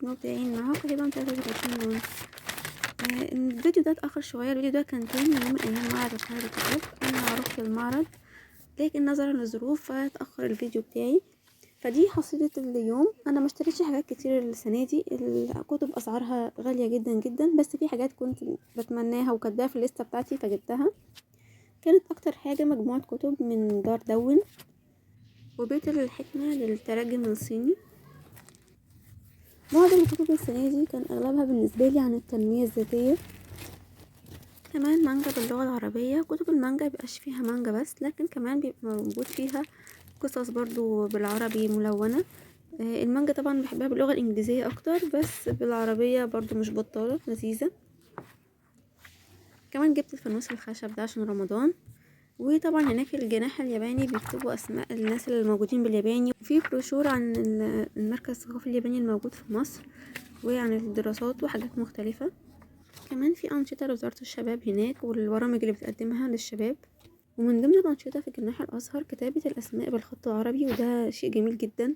المبدعين معاكم هبة 33 لون. الفيديو ده اتأخر شوية. الفيديو ده كان تاني يوم من أيام معرض القاهرة للكتاب. أنا رحت المعرض لكن نظرا للظروف فتأخر الفيديو بتاعي. فدي حصيلة اليوم. أنا ما اشتريتش حاجات كتير السنة دي، الكتب أسعارها غالية جدا جدا، بس في حاجات كنت بتمناها وكاتباها في الليستة بتاعتي فجبتها. كانت أكتر حاجة مجموعة كتب من دار دون وبيت الحكمة للترجم الصيني. معظم الكتب السنة دي كان أغلبها بالنسبة لي عن التنمية الذاتية. كمان مانجا باللغة العربية. كتب المانجا مبيبقاش فيها مانجا بس، لكن كمان بيبقى موجود فيها قصص برضو بالعربي ملونة. المانجا طبعا بحبها باللغة الإنجليزية أكتر، بس بالعربية برضو مش بطالة، لذيذة. كمان جبت الفانوس الخشب ده عشان رمضان. وطبعا هناك الجناح الياباني بيكتبوا أسماء الناس اللي موجودين بالياباني، وفي بروشور عن المركز الثقافي الياباني الموجود في مصر وعن الدراسات وحاجات مختلفة. كمان في أنشطة لوزارة الشباب هناك والبرامج اللي بتقدمها للشباب. ومن ضمن الأنشطة في جناح الأزهر كتابة الأسماء بالخط العربي، وده شيء جميل جدا.